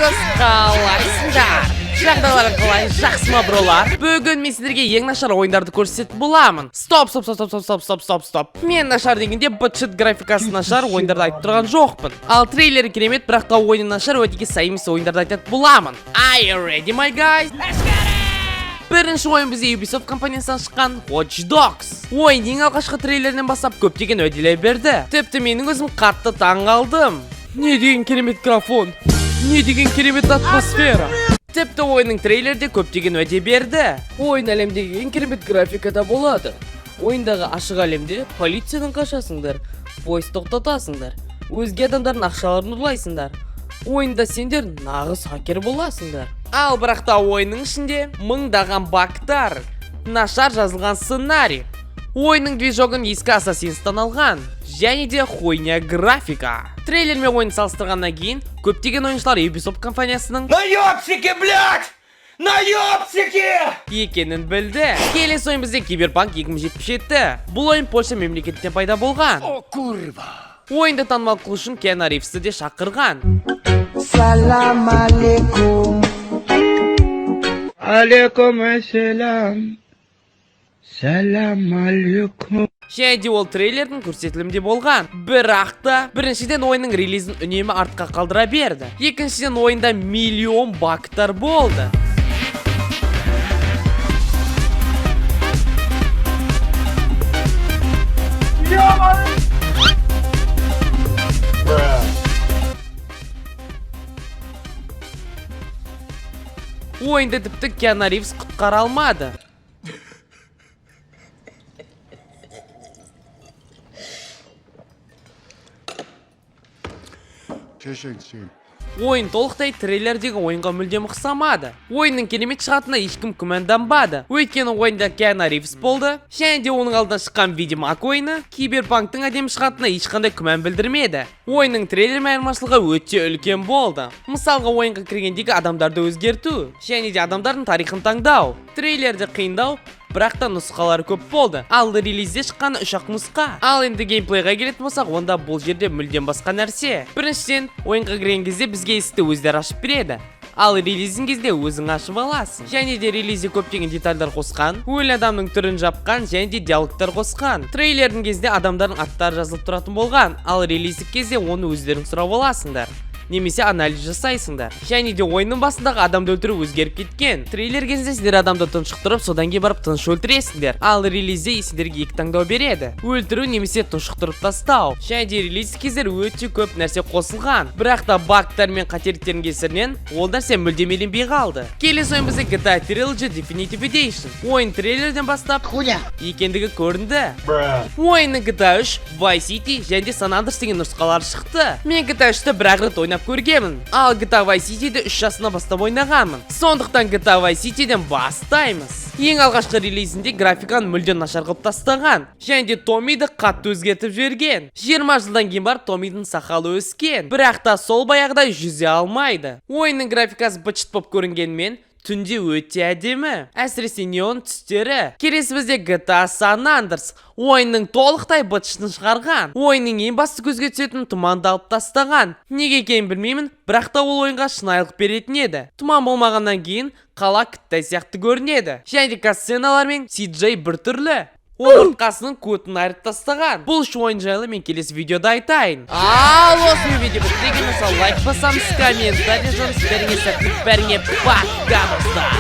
Bros, қалайсыңдар? Жағдайларың қалай? Жақсы ма, бролар? Бүгін мен сіздерге ең нашар ойындарды көрсететін боламын. Стоп, стоп, стоп, стоп, стоп, стоп, стоп, стоп. Мен нашар дегенде быт-шыт графикасы нашар ойындарды айтып тұрған жоқпын. Ал трейлері керемет, бірақ та ойыны нашар, өтеге сай емес ойындарды айтатын боламын. Are you ready, my guys? Бірінші ойын бізде Ubisoft компаниясынан шыққан Watch Dogs. Ойын ең алғашқы трейлерінен бастап көптеген уәделер берді. Тіпті менің өзім қатты таң қалдым. Не деген керемет графон, не деген керемет атмосфера. Тіпті ойынның трейлерде көптеген уәде берді. Ойын әлемдегі ең керемет графикада болады. Ойындағы ашық әлемде полициядан қашасыңдар, пойыз тоқтатасыңдар, өзге адамдардың ақшаларын ұрлайсыңдар. Ойында сендер нағыз хакер боласыңдар. Ал бірақ та ойынның ішінде мыңдаған багтар, нашар жазылған сценарий, ойынның движогын ескі Ассасинстан алған, және де хуйня графика. Трейлер мен ойын салыстырғаннан кейін көптеген ойыншылар Ubisoft компаниясының Наёбсики, блядь! Наёбсики! екенін білді. Келесі ойын бізде Киберпанк 2077. Бұл ойын Польша мемлекетінде пайда болған. О, курва! Ойынды танымал қылу үшін Киану Ривзті де шақырған. Salam alaikum. Алейкум ассалам. Салам алейкум. Және де ол трейлердің көрсетілімде болған. Бірақ та біріншіден, ойынның релизін үнемі артқа қалдыра берді. Екіншіден, ойында миллион багтар болды. Ойынды тіпті Киану Ривз құтқара алмады. Ойын толықтай трейлердегі ойынға мүлдем ұқсамады. Ойынның керемет шығатынына ешкім күмәнданбады. Өйткені ойында Киану Ривз болды, және де оның алдынан шыққан Ведьмак ойыны Киберпанктың әдемі шығатынына ешқандай күмән білдірмеді. Ойынның трейлермен айырмашылығы өте үлкен болды. Мысалға, ойынға кіргендегі адамдарды өзгерту, және де адамдардың тарихын таңдау. Трейлерде қиындау, бірақ та нұсқалары көп болды. Ал релизде шыққаны үш-ақ нұсқа. Ал енді геймплейға келетін болсақ, онда бұл жерде мүлдем басқа нәрсе. Біріншіден, ойынға кірген кезде бізге есікті өздері ашып береді. Ал релиздің кезде өзің ашып аласың. Және де релизде көптеген детальдар қосқан, өлі адамның түрін жапқан және де диалогтар қосқан. Трейлердің кезде адамдардың аттары жазылып тұратын болған, ал релиздік кезде оны өздерің сұрап аласыңдар, немесе анализ жасайсыңдар. Және де ойынның басындағы адамды өлтіру өзгеріп кеткен. Трейлер кезінде сендер адамды тұншықтырып, содан кейін барып тыныш өлтіресіңдер. Ал релизде сендерге екі таңдау береді: өлтіру немесе тұншықтырып тастау. Және де релиз кездер өте көп нәрсе қосылған. Бірақ та багтар мен қателіктердің кесірінен ол нәрсе мүлдем еленбей қалды. Келесі ойын бізде GTA Trilogy Definitive Edition. Ойын трейлерден бастап Хуйня. екендігі көрінді. Ойынның GTA 3, Vice City және де San Andreas деген нұсқалары шықты. Мен GTA 3-ті бір-ақ рет ойнап көргенмін. Ал GTA Vice City'ді 3 жасынан бастап ойнағанмын. Сондықтан GTA Vice City'ден бастаймыз. Ең алғашқы релизінде графиканы мүлдем нашар қылып тастаған. Және де Томмиді қатты өзгертіп жіберген. 20 жылдан кейін барып Томмидің сақалы өскен. Бірақ та сол баяғыдай жүзе алмайды. Ойынның графикасы быт-шыт болып көрінгенмен, түнде өте әдемі. Әсіресе неон түстері. Келесі бізде GTA San Andreas. Ойынның толықтай быт-шытын шығарған. Ойынның ең басты көзге түсетін тұманды алып тастаған. Неге екенін білмеймін, бірақ та ол ойынға шынайылық беретін еді. Тұман болмағаннан кейін қала кіттай сияқты көрінеді. Және де катсценалар мен CJ біртүрлі. Омыртқасының көтін айырып тастаған. Бұл үш ойын жайлы мен келесі видеода айтайын. Ал осымен видео бітті. Деген болса, лайк басамыз, комментарий жазамыз. Бәріңе сәттілік, бәріңе пока, достар.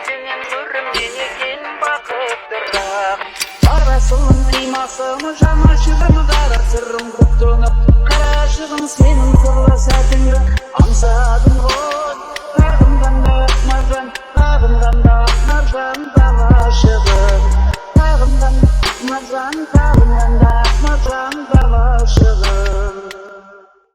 Сенен көрім неген бақыттырақ. Барасың қимасым, жанашырым, қара сырым көк, қарашығым, сенің сырлы сәтіңді аңсадым ғой. Сағынғанда маржан, сағынғанда маржан далашығым, сағынғанда маржан, сағынғанда маржан далашығым.